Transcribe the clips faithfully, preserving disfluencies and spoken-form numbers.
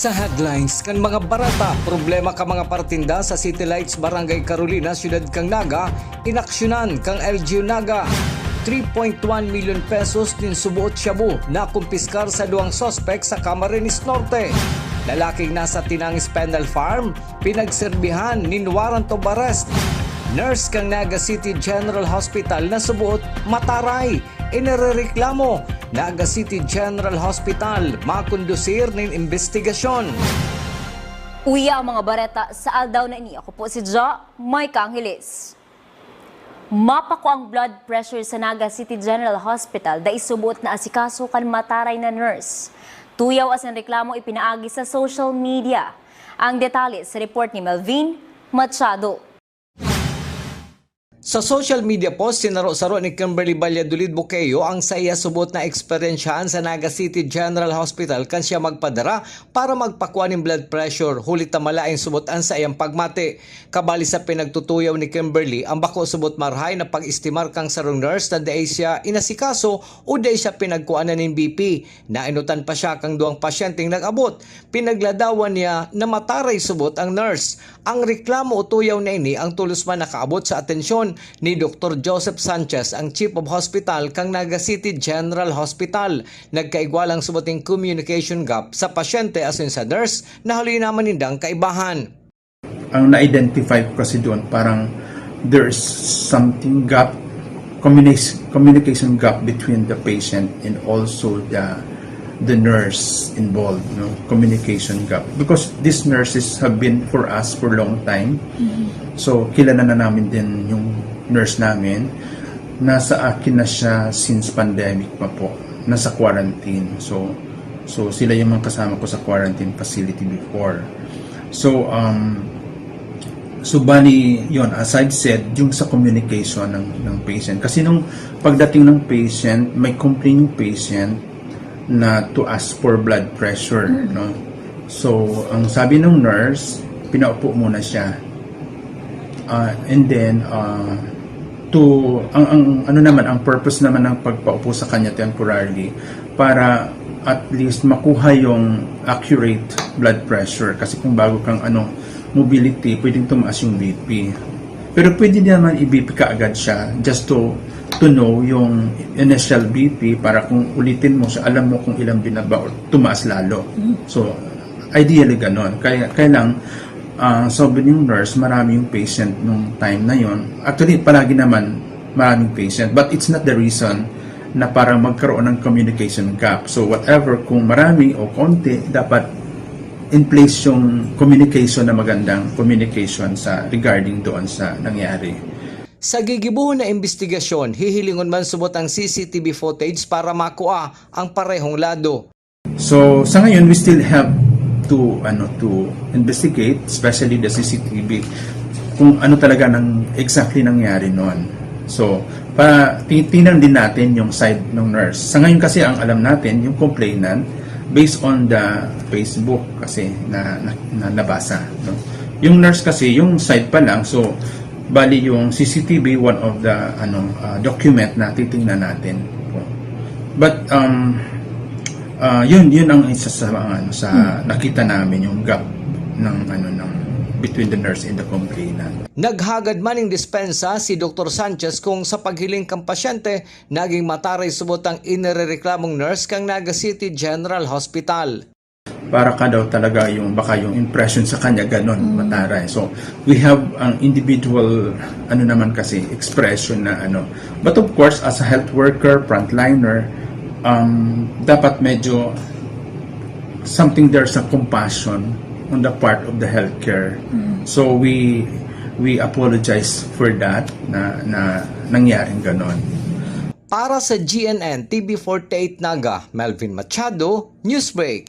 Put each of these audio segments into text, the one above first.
Sa headlines kan mga bareta, problema kan mga partinda sa City Lights, Barangay Carolina, Siyudad kan Naga, inaksyonan kan L G U Naga. Three point one milyon pesos nin suboot shabu nakumpiskar sa duwang suspek sa Camarines Norte. Lalaking nasa Tinangis Penal Farm, pinagserbihan nin warrant of arrest. Nurse kan Naga City General Hospital na suboot mataray, inirereklamo. Naga City General Hospital, makondusir nin imbestigasyon. Uya ang mga bareta sa aldaw na ini. Ako po si Jo Moica Angeles. Mapako ang blood pressure sa Naga City General Hospital, dai suboot na asikaso kan mataray na nurse. Tuyaw asin reklamo ipinaagi sa social media. Ang detalye sa report ni Melvin Machado. Sa social media post, sinaro-saro ni Kimberly Valladolid Buqueo ang saiya suboot na eksperyensyahan sa Naga City General Hospital kan siya magpadara para magpakua nin blood pressure, huli ta malaen suboot an saiyang pagmati. Kabali sa pinagtutuyaw ni Kimberly, ang bako suboot marahay na pag-estimar kan sarong nurse na dai siya inasikaso o dai siya pinagkuanan nin B P. Naenotan pa siya kan duwang pasyenteng nag-abot. Pinagladawan niya na mataray suboot ang nurse. Ang reklamo o tuyaw na ini ang tolos man nakaabot sa atensyon ni Doktor Joseph Sanchez, ang Chief of Hospital kan Naga City General Hospital. Nagkaigwa lang suboot nin communication gap sa pasyente asin sa nurse na haloy naman nindang kaibahan. Ang na-identify ko kasi doon, parang there's something gap, communis- communication gap between the patient and also the the nurse involved, no? Communication gap. Because these nurses have been for us for a long time. So, kilala na namin din yung nurse namin. Nasa akin na siya since pandemic pa po. Nasa quarantine. So, so sila yung mga kasama ko sa quarantine facility before. So, um, so bali, yun, as I've said, yung sa communication ng, ng patient. Kasi nung pagdating ng patient, may complain yung patient na to ask for blood pressure, no? So, ang sabi ng nurse, pinaupo muna siya. Ah, and then, ah, to, ang, ang ano naman, ang purpose naman ng pagpaupo sa kanya temporarily, para at least makuha yung accurate blood pressure. Kasi kung bago kang ano, mobility, pwedeng tumaas yung B P. Pero pwede naman i-B P kaagad siya just to to know yung initial B P para kung ulitin mo siya, alam mo kung ilang binaba or tumaas lalo. So, ideally ganon. Kaya, kaya lang, ah, sabi yung nurse, marami yung patient nung time na yon. Actually, palagi naman maraming patient. But it's not the reason na parang magkaroon ng communication gap. So, whatever, kung marami o konti, dapat in place yung communication na magandang communication sa regarding doon sa nangyari. Sa gigibohon na imbestigasyon, hihilingon man subot ang C C T V footage para makua ang parehong lado. So, sa ngayon, we still have to, ano, to investigate, especially the C C T V, kung ano talaga nang exactly nangyari noon. So, pa, tinitingnan din natin yung side ng nurse. Sa ngayon kasi, ang alam natin, yung complainant, based on the Facebook kasi na, na, na nabasa, no? Yung nurse kasi, yung side pa lang, so, bali yung C C T V, one of the, ano, ah, document na titingnan natin. But, um, ah, yun, yun ang isa sa mga, ano, sa nakita namin, yung gap ng, ano, ng between the nurse and the complainant. Naghagad man ning dispensa si Doktor Sanchez kung sa paghiling kan pasyente, naging mataray subot ang inirereklamong nurse kan Naga City General Hospital. Para ka daw talaga yung, baka yung impression sa kanya, ganon, mataray. So, we have ang individual, ano naman kasi, expression na ano. But of course, as a health worker, frontliner, um, dapat medyo something, there's a compassion on the part of the healthcare. So, we we apologize for that na, na nangyaring ganon. Para sa G N N T V forty-eight Naga, Melvin Machado, Newsbreak.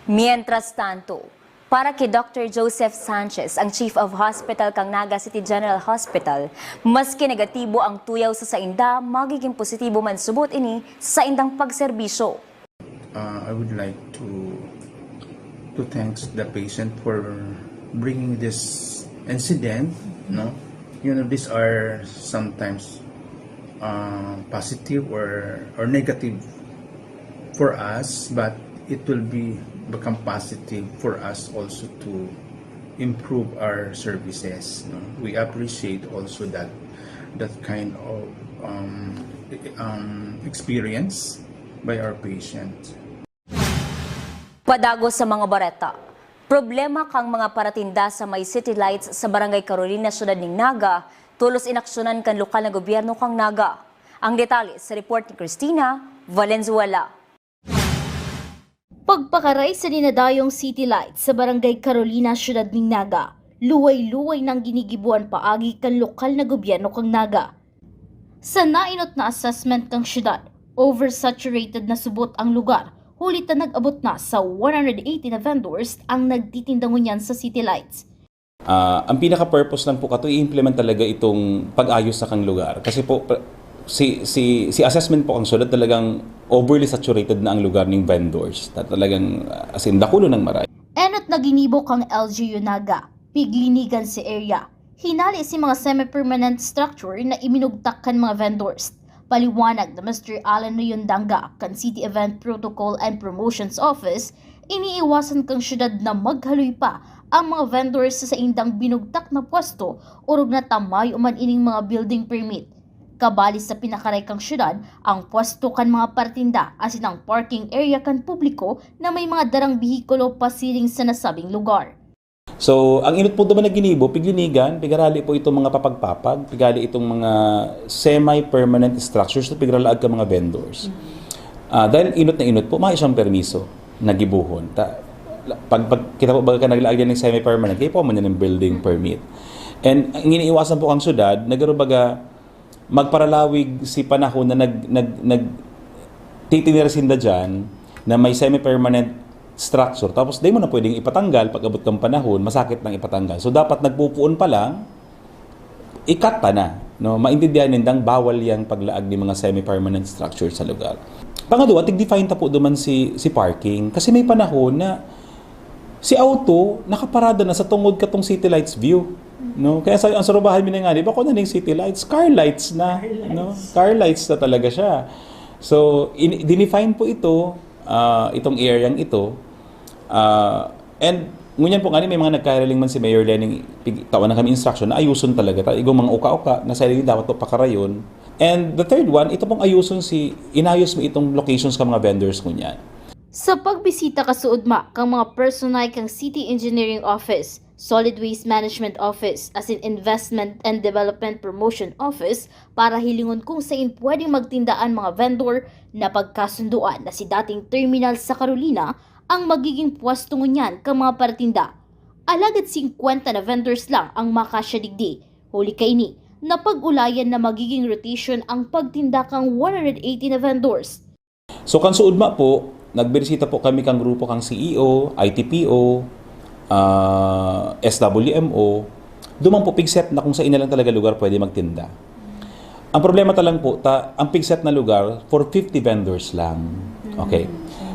Mientras tanto, para ki Doktor Joseph Sanchez, ang Chief of Hospital kan Naga City General Hospital, maski negatibo ang tuyaw sa sainda, magiging positibo man subot ini sa saindang pagserbisyo. Uh, I would like to to thanks the patient for bringing this incident, no? You know, these are sometimes uh, positive or or negative for us, but it will be become positive for us also to improve our services. No? We appreciate also that that kind of um, um, experience by our patient. Padagos sa mga bareta. Problema kan mga paratinda sa may City Lights sa Barangay Carolina, Siyudad nin Naga, tolos inaksyonan kan lokal na gobyerno kan Naga. Ang detalye sa report ni Christina Valenzuela. Pagpakaray sa dinadayong City Lights sa Barangay Carolina, Siyudad nin Naga, luway-luway nang ginigiboan paagi kan lokal na gobyerno kan Naga. Sa nainot na assessment kan siyudad, oversaturated na subot ang lugar, huli ta nag-abot na sa one hundred eighty na vendors ang nagtitinda ngunyan sa City Lights. Ah, ang pinaka-purpose lang po kato, i-implement talaga itong pag-ayos sa kang lugar. Kasi po, pa- si, si, si assessment po ang siyudad, talagang overly saturated na ang lugar ng vendors. Ta- Talagang, as in, dakulo ng maray. Enot na ginibo kang L G U Naga, piglinigan si area. Hinali si mga semi-permanent structure na iminugtak kan mga vendors. Paliwanag ni Mister Alan Riondanga kan City Event Protocol and Promotions Office, iniiwasan kang siyudad na maghaloy pa ang mga vendors sa saindang binugtak na pwesto, orog na ta mayo man ining mga building permit. Kabali sa pinakaray kang siyudad ang pwesto kan mga partinda asin ang parking area kan publiko na may mga darang behikulo pasiring sa nasabing lugar. So, ang inot po duman na ginibo, piglinigan, pigarali po itong mga papagpapag, pigali itong mga semi-permanent structures na pigralaag ka mga vendors. Ah, dahil inot na inot po, may siyang permiso na gibuhon. Ta, pag, pag kita po baga ka naglaag yan ng semi-permanent, kaya po man yan ng building permit. And ang iniiwasan po ang syudad, nagaro baga, magparalawig si panahon na nag, nag, nag, titinira sinda dyan na may semi-permanent structure. Tapos, di mo na pwedeng ipatanggal pag abot ng panahon, masakit nang ipatanggal. So, dapat nagpupuon pa lang, ikat ta na. No? Maintindihan nindang bawal yang paglaag ng mga semi-permanent structure sa lugar. Pangadwa, tig-define ta po duman si, si parking. Kasi may panahon na si auto, nakaparada na sa tungod katong City Lights view. No? Kaya sa, ang sarubahan mi na nga, di ba, kung ano yung City Lights? Car lights na. No? Car lights na talaga siya. So, in, dinefine po ito, ah, itong area ito. Ah, and ngunyan po nga ni, may mga nagkahiriling man si Mayor Lening, pig- tawan na kami instruction na ayuson talaga. Ta, igong mga uka-uka, na sa dapat po pakarayon. And the third one, ito pong ayuson si, inayos mo itong locations ka mga vendors ngunyan. Sa pagbisita kasuodma kan mga personahe kan City Engineering Office, Solid Waste Management Office asin Investment and Development Promotion Office para hilingon kung sain pwedeng magtinda an mga vendor, napagkasundoan na si dating terminal sa Carolina ang magiging pwesto ngunyan kan mga paratinda. Alagad singkwenta na vendors lang ang makasya digdi. Huli kaini, napag-ulayan na magiging rotation ang pagtinda kan one hundred eighty na vendors. So kan suodma po, nagbirisita po kami kang grupo kang C E O, I T P O, ah, S W M O. Duman po pigset na kung saan na lang talaga lugar pwede magtinda. Ang problema ta lang po, ta, ang pigset na lugar for fifty vendors lang. Okay.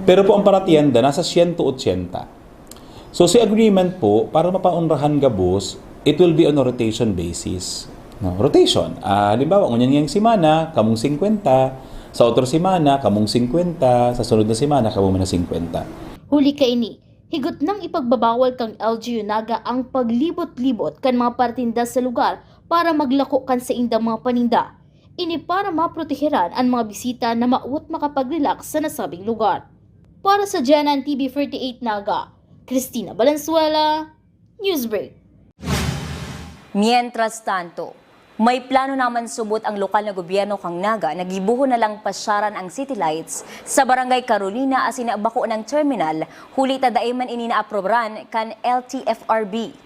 Pero po ang paratienda, nasa siyento otsenta. So si agreement po, para mapaunrahan gabos, it will be on a rotation basis. No? Rotation. Ah, halimbawa, ngunyan ngayong semana, kamong singkwenta, sa otro semana, kamong singkwenta, sa sunod na semana, kamo man na singkwenta. Huli kaini, higot nang ipagbabawal kan L G U Naga ang paglibot-libot kan mga partinda sa lugar para maglako kan saindang mga paninda. Ini para maproteheran an mga bisita na mawot makapag-relax sa nasabing lugar. Para sa G N N T V forty-eight Naga, Christina Valenzuela, Newsbreak. Mientras tanto, may plano naman subot ang lokal na gobyerno kan Naga na gibohon na lang pasyaran ang City Lights sa Barangay Carolina asin bako nang terminal, huli ta dai man ini naaprobaran kan L T F R B.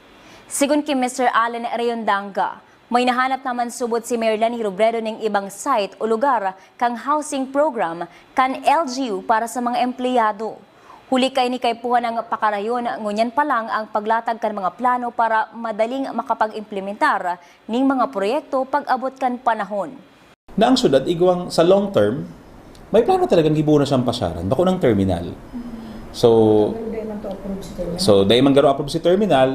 Sigon ki Mister Allen Rayondanga, may nahanap naman subot si Mayor Leni Robredo ning ibang site o lugar kan housing program kan L G U para sa mga empleyado. Huli kaini kaipuhan nang pakarayon, ngunyan pa lang ang paglatag kan mga plano para madaling makapag-implementar ning mga proyekto pag-abot kan panahon. Na ang syudad, igwang sa long term, may plano talagang gibohon na siyang pasyaran, bako nang terminal. So, Pero dai man to approve si terminal. So, dai man garo approve si terminal,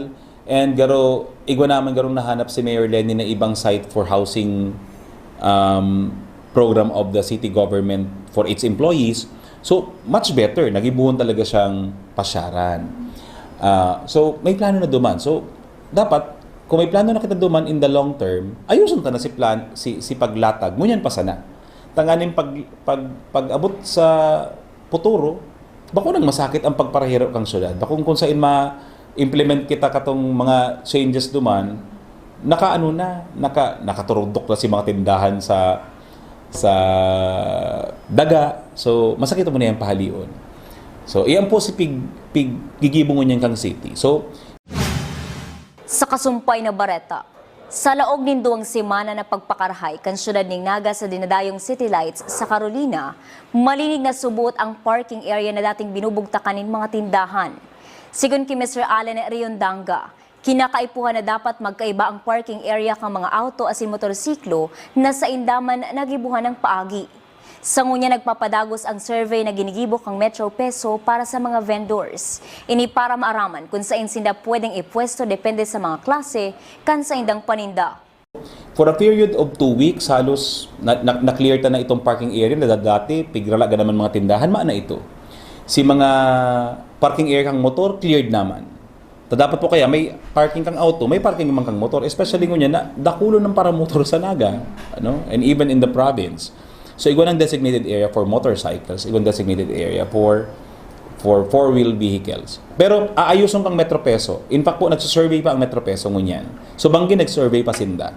and garo, igwa naman garong nahanap si Mayor Leni na ibang site for housing, um, program of the city government for its employees. So, much better, nagibohon talaga siyang pasyaran. Ah, so, may plano na duman. So, dapat, kung may plano na kita duman in the long term, ayuson ta na si plan, si, si paglatag. Ngunyan pa sana. Tanganing pag, pag, pag-abot sa puturo, bako nang masakit ang pagparahiro kang syudad. Bakong kung sain ma-implement kita katong mga changes duman, nakaano na, naka, nakaturudok na si mga tindahan sa, sa daga. So, masakit mo na yung pahalion. So, iyan po si pig, pig, gigibo ngunyan kang city. So, Sa kasumpay na bareta, sa laog nin duwang semana na pagpakarahay kan siyudad nin Naga sa dinadayong City Lights sa Carolina, malinig na subot ang parking area na dating binubugtakan nin mga tindahan. Sigon ki Mister Allen Riondanga, kinakaipuhan na dapat magkaiba ang parking area kan mga auto asin motorsiklo na sainda man nagibohan nin paagi. Sa ngunyan, nagpapadagos ang survey na ginigibo kan Metro PESO para sa mga vendors. Ini para maaraman kun sain sinda pwedeng ipwesto depende sa mga klase kan saindang paninda. For a period of two weeks, halos na, na, na-clear ta na itong parking area na dati, pigralaga naman mga tindahan, maana ito. Si mga parking area kang motor, cleared naman. Ta dapat po kaya may parking kang auto, may parking naman kang motor, especially ngunyan na dakulon ng paramotor sa Naga, ano, and even in the province. So, igwa ng designated area for motorcycles, igwa ng designated area for, for four-wheel vehicles. Pero aayuson kang Metro PESO. In fact po, nagsusurvey pa ang Metro PESO ngunyan. So, banggi nagsurvey pa sinda.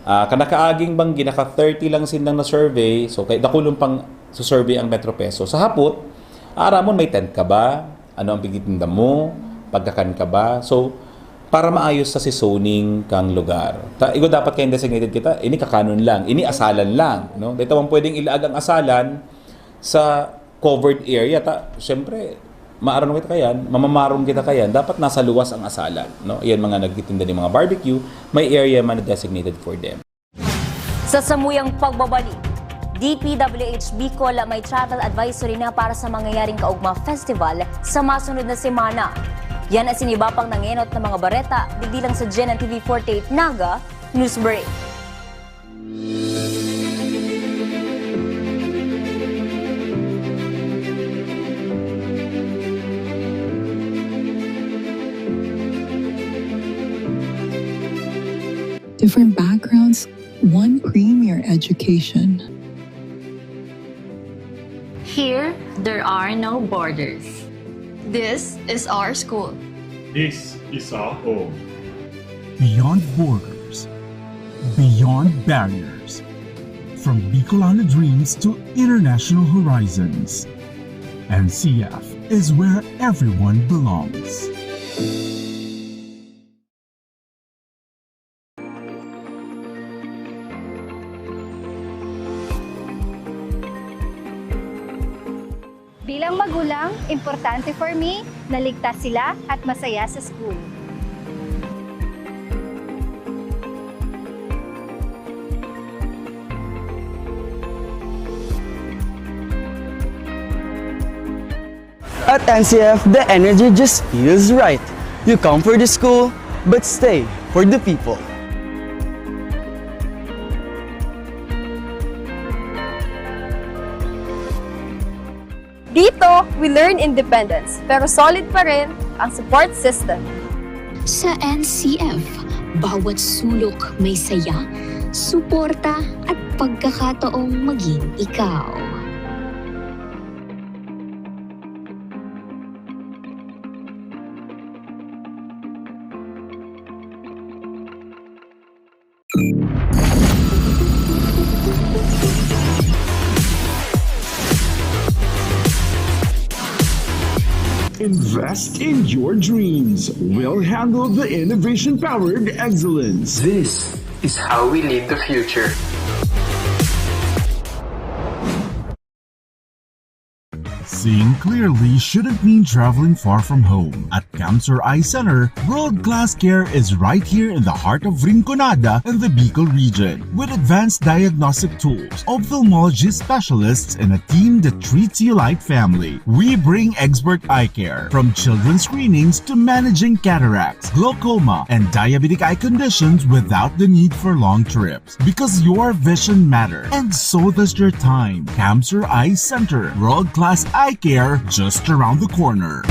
Ah, kanakaaging banggi, naka thirty lang sindang na-survey. So, kay dakulon pang susurvey ang Metro PESO. Sa hapot, aaramon, may tent ka ba? Ano ang pigtitinda mo? Pagkakan ka ba? So, para maayos sa seasoning kang lugar. Ta, igo dapat kayong designated kita, ini kakanon lang, ini asalan lang, no? Dito man pwedeng ilaag ang asalan sa covered area. Ta, siyempre, maaranon kita kayan, mamamarong kita kayan, dapat nasa luwas ang asalan, no? Iyan mga nagtitinda ng mga barbecue, may area man na designated for them. Sa samuyang pagbabalik, D P W H Bicol may travel advisory na para sa mangyayaring Kaugma Festival sa masunod na semana. Yan asin iba pang nangenot na mga bareta, digdi lang sa G N N T V forty-eight Naga News Break. Different backgrounds, one premier education. Here, there are no borders. This is our school. This is our home. Beyond borders, beyond barriers, from Bicolano dreams to international horizons, N C F is where everyone belongs. Bilang magulang, importante for me na ligtas sila at masaya sa school. At N C F, the energy just feels right. You come for the school, but stay for the people. Dito, we learn independence, pero solid pa rin ang support system. Sa N C F, bawat sulok may saya, suporta at pagkakataong maging ikaw. Invest in your dreams. We'll handle the innovation-powered excellence. This is how we lead the future. Seeing clearly shouldn't mean traveling far from home. At Camsur Eye Center, world-class care is right here in the heart of Rinconada and the Bicol region. With advanced diagnostic tools, ophthalmology specialists, and a team that treats you like family, we bring expert eye care. From children's screenings to managing cataracts, glaucoma, and diabetic eye conditions without the need for long trips. Because your vision matters, and so does your time. Camsur Eye Center, world-class eye care just around the corner.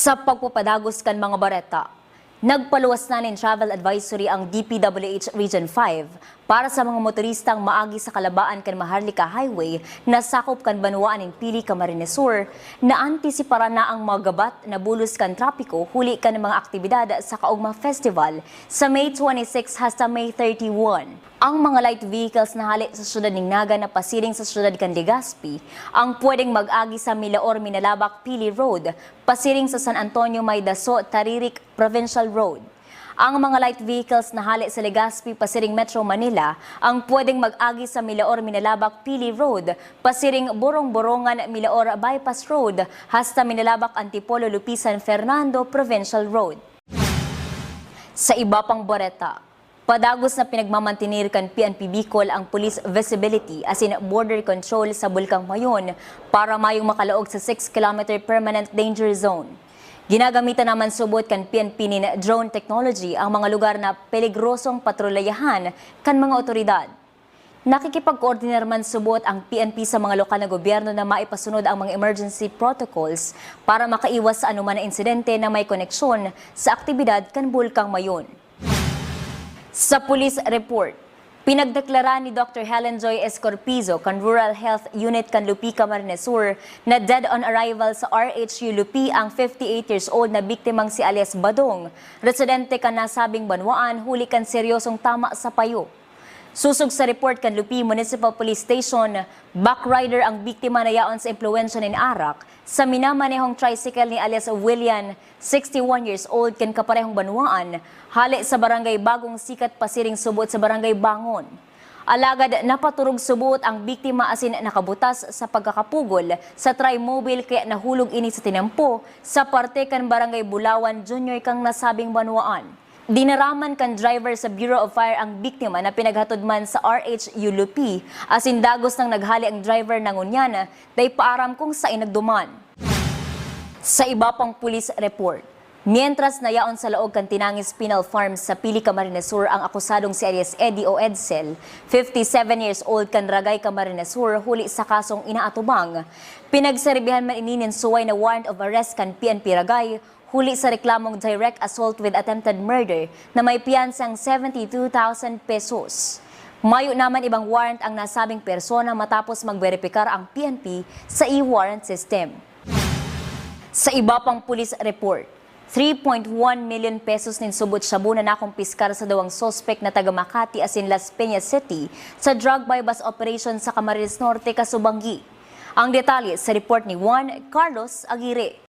Sa pagpapadagos kan mga bareta, nagpaluwas na nin travel advisory ang D P W H Region five para sa mga motoristang maagi sa kalabaan kan Maharlika Highway na sakop kan banwaan nin Pili, Camarines Sur, naantisiparan na ang mga gabat na bulos kan trapiko huli kan mga aktibidad sa Kaugma Festival sa May twenty-six hasta May thirty-one. Ang mga light vehicles na hale sa siyudad nin Naga na pasiring sa siyudad kan Legazpi ang pwedeng mag-agi sa Milaor-Minalabac-Pili Road, pasiring sa San Antonio May Daso, Taririk Provincial Road. Ang mga light vehicles na hale sa Legazpi pasiring Metro Manila ang pwedeng mag-agi sa Milaor-Minalabac-Pili Road, pasiring Borong-Borongan Milaor Bypass Road, hasta Minalabac Antipolo Lupi San Fernando Provincial Road. Sa iba pang bareta, padagos na pinagmamantener kan P N P Bicol ang police visibility asin border control sa Bulkang Mayon para mayong makalaog sa six kilometer permanent danger zone. Ginagamitan naman subot kan P N P nin drone technology ang mga lugar na peligrosong patrolyahan kan mga otoridad. Nakikipagkoordinar man subot ang P N P sa mga lokal na gobyerno na maipasunod ang mga emergency protocols para makaiwas sa anuman na insidente na may koneksyon sa aktibidad kan Bulkang Mayon. Sa police report, pinagdeklara ni Doctor Helen Joy Escorpizo kan Rural Health Unit kan Lupi, Camarines Sur, na dead on arrival sa R H U Lupi ang fifty-eight years old na biktimang si alias Badong, residente kan nasabing banwaan huli kan seryosong tama sa payo. Sosog sa report kan Lupi Municipal Police Station, backrider ang biktima na yaon sa impluwensya nin arak sa minamanehong tricycle ni alias Willian, sixty-one years old, kan kaparehong banwaan, hale sa Barangay Bagong Sikat pasiring subot sa Barangay Bangon. Alagad napaturog subot ang biktima asin nakabutas sa pagkakapugol sa trimobile kaya nahulog ini sa tinampo sa parte kan Barangay Bulawan Junior kan nasabing banwaan. Dinaraman kan driver sa Bureau of Fire ang biktima na pinaghatod man sa R H U Lupi, asin dagos nang naghale ang driver na ngunyan, dai pa aram kung saen nagduman. Sa iba pang police report, mientras na yaon sa laog kan Tinangis Penal Farm sa Pili, Camarines Sur ang akusadong si alias Eddie o Edsel, fifty-seven years old, kan Ragay, Camarines Sur, huli sa kasong inaatubang. Pinagserbihan man ini nin suway na warrant of arrest kan P N P Ragay, huli sa reklamong direct assault with attempted murder na may piyansang seventy-two thousand pesos. Mayo naman ibang warrant ang nasabing persona matapos magberipikar ang P N P sa e-warrant system. Sa iba pang police report, three point one million pesos nin subot shabu na nakumpiskar sa duwang suspek na taga Makati asin Las Piñas City sa drug buy-bust operation sa Camarines Norte, Kasubanggi. Ang detalye sa report ni Juan Carlos Aguirre.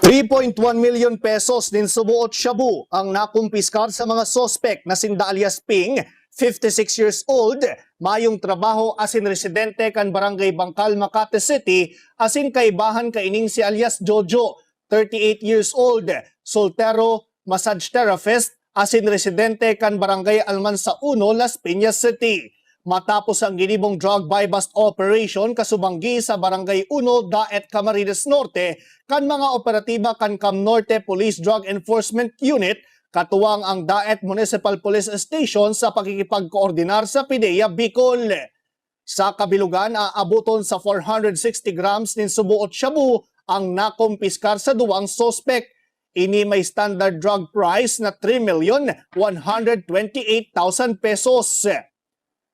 Three point one million pesos nin suboot shabu ang nakumpiskar sa mga suspek na sinda alias Ping, fifty-six years old, mayong trabaho asin residente kan Barangay Bangkal, Makati City, asin kaibahan kaining si alias Jojo, thirty-eight years old, soltero, massage therapist, asin residente kan Barangay Almansa Uno, Las Piñas City. Matapos ang ginibong drug buy-bust operation kasubanggi sa Barangay Uno, Daet, Camarines Norte, kan mga operatiba kan Cam Norte Police Drug Enforcement Unit, katuwang ang Daet Municipal Police Station sa pakikipagkoordinar sa PDEA Bicol. Sa kabilugan, aaboton sa four hundred sixty grams nin suboot shabu ang nakumpiskar sa duwang suspek. Ini may standard drug price na three million one hundred twenty-eight thousand pesos.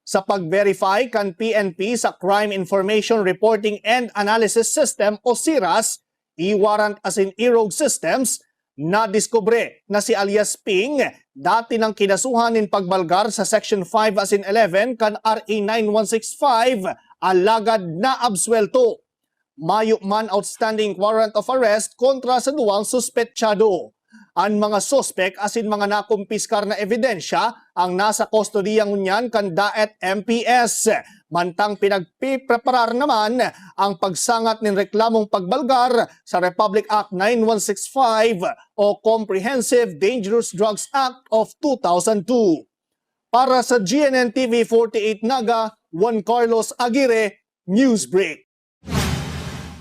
Sa pag-verify kan P N P sa Crime Information Reporting and Analysis System o siras, e-warrant asin e-rogue systems, nadiskubre na si alias Ping, dati nang kinasuhan nin pagbalgar sa Section five asin eleven kan R A nine one six five, alagad naabsuwelto. Mayo man outstanding warrant of arrest kontra sa duwang suspetsado. An mga suspek asin mga nakumpiskar na ebidensya ang nasa kustodiya ngunyan kan Daet M P S, mantang pinagpipreparar naman ang pagsangat nin reklamong pagbalgar sa Republic Act nine one six five o Comprehensive Dangerous Drugs Act of two thousand two. Para sa G N N T V forty-eight Naga, Juan Carlos Aguirre, Newsbreak.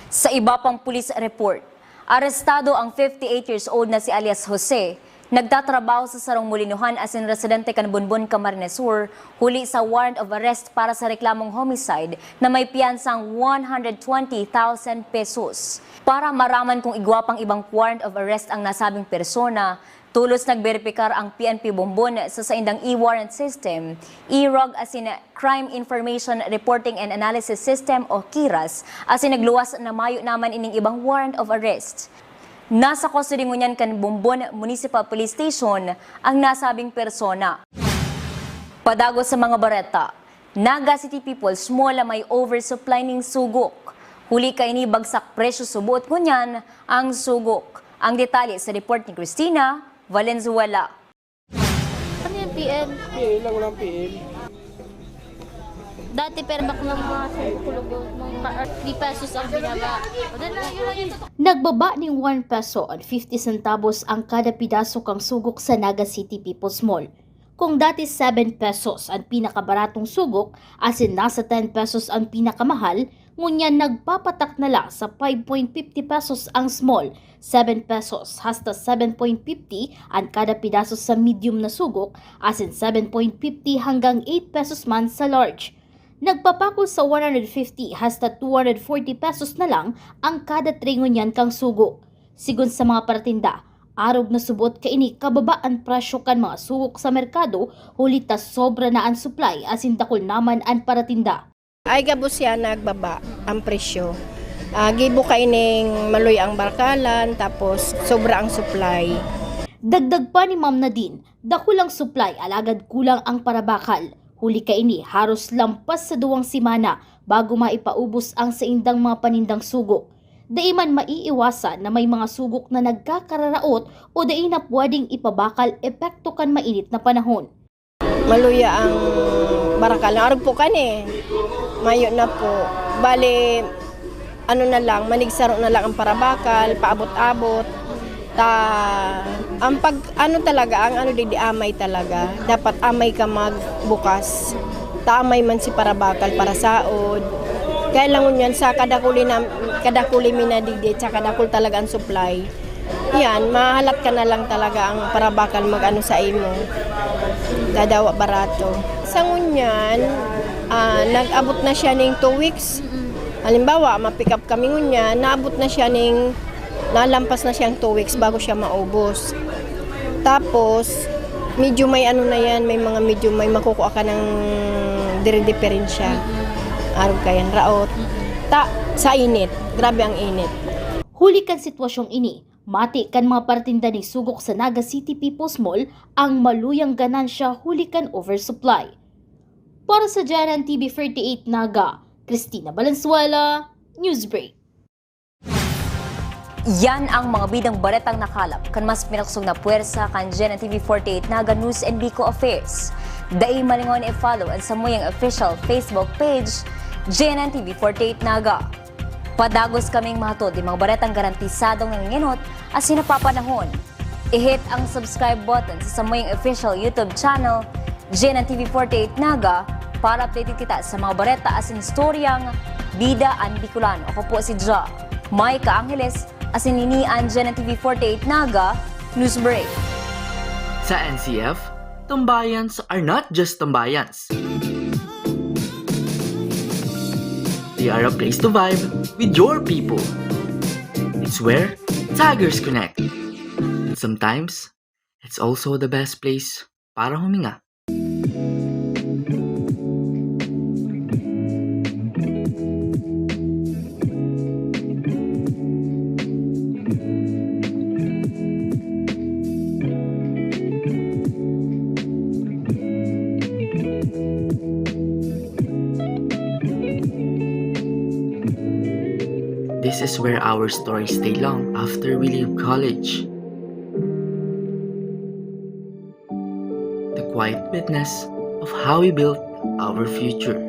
Sa iba pang police report, arestado ang fifty-eight years old na si alias Jose, Nagtatrabaho sa sarong molinohan asin residente kan Bonbon, Camarines Sur, huli sa warrant of arrest para sa reklamong homicide na may piyansang one hundred twenty thousand pesos. Para maraman kung igwa pang ibang warrant of arrest ang nasabing persona, tolos nagberipikar ang P N P Bonbon sa saindang e-warrant system, e-rog asin Crime Information Reporting and Analysis System o kiras, asin nagluwas na mayo naman ining ibang warrant of arrest. Nasa custody ngunyan kan Bonbon Municipal Police Station ang nasabing persona. Padagos sa mga bareta, Naga City People's Mall may oversupply ning sugok. Huli kaini bagsak presyo suboot ngunyan ang sugok. Ang detalye sa report ni Christina Valenzuela. Ano yung P M? P M lang, walang P M. Dati pero bak ng mga sungkulog yung mga pa- di pesos ang binaba. O, doon na, yun lang yun. Nagbaba ning one peso and fifty centavos ang kada pidaso kan sugok sa Naga City People's Mall. Kung dati seven pesos ang pinakabaratong sugok, asin nasa ten pesos ang pinakamahal, ngunyan nagpapatak na lang sa five point fifty pesos ang small, seven pesos hasta seven point fifty an kada pidaso sa medium na sugok, asin seven point fifty hanggang eight pesos man sa large. Nagpapako sa one hundred fifty hasta two hundred forty pesos na lang ang kada tray ngunyan kang sugok. Sigon sa mga paratinda, arog na subot kaini kababa an presyo kan mga sugok sa merkado, huli ta sobra na an supply asin dakul naman an paratinda. Ay, gabos siya nagbaba ang presyo. Ah, gibo kaining maluya ang barkalan, tapos sobra ang supply. Dagdag pa ni Ma'am Nadine, dakul ang supply alagad kulang ang parabakal. Huli kaini, haros lampas sa duwang semana bago maipaubos ang saindang mga panindang sugok. Dai man maiiwasan na may mga sugok na nagkakararaot o dai na pwedeng ipabakal epekto kan mainit na panahon. Maluya ang barakal. Arog po kan eh. Mayo na po. Bale, ano na lang, manigsaro na lang ang parabakal, paabot-abot. Ta, ang pag, ano talaga, ang ano digdi, amay talaga. Dapat amay ka magbukas. Ta amay man si parabakal para saod. Kaya lang ngunyan, sa kadakuli na, kadakuli mi na digdi, tsaka dakul talaga ang supply. Yan, mahalat ka na lang talaga ang parabakal mag-ano sa imo. Dadawa barato. Sa ngunyan, ah, nag-abot na siya ning two weeks. Halimbawa, ma-pick up kami ngunyan, naabot na siya ning, nalampas na siyang two weeks bago siya maubos. Tapos, medyo may ano na yan, may mga medyo may makukuha ka ng dire-diferensya. Arog ka yan, raot. Ta, sa init, grabe ang init. Huli kan sitwasyong ini, mati kan mga paratinda ning sugok sa Naga City People's Mall ang maluyang ganansya huli kan oversupply. Para sa G N N T V forty-eight Naga, Christina Valenzuela, Newsbreak. Yan ang mga bidang baretang nakalap kan mas pinakusog na pwersa kan G N N T V forty-eight Naga News and Bicol Affairs. Dai malingaw na i-follow an samuyang official Facebook page, G N N T V forty-eight Naga. Padagos kaming mahatod nin mga baretang garantisadong nangingenot asin napapanahon. I-hit ang subscribe button sa samuyang official YouTube channel, G N N T V forty-eight Naga, para updated kita sa mga bareta asin istoryang bida an Bicolano. Ako po si Ja, Micah Angeles, asin ini an G N N T V forty-eight Naga News Break. Sa N C F, tambayans are not just tambayans. They are a place to vibe with your people. It's where Tigers connect. And sometimes, it's also the best place para huminga. This is where our stories stay long after we leave college. The quiet witness of how we built our future.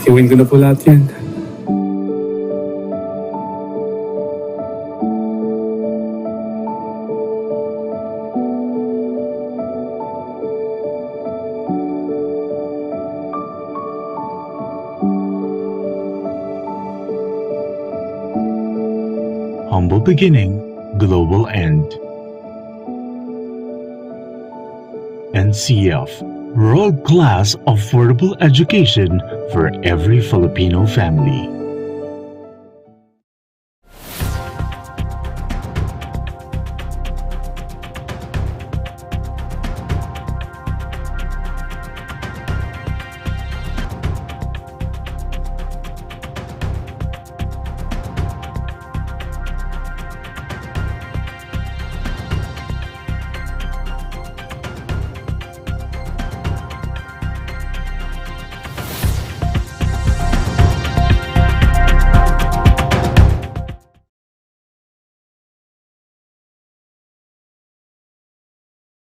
Gawin ko na po lahat yan. Humble beginning, global end. N C F, world-class affordable education for every Filipino family.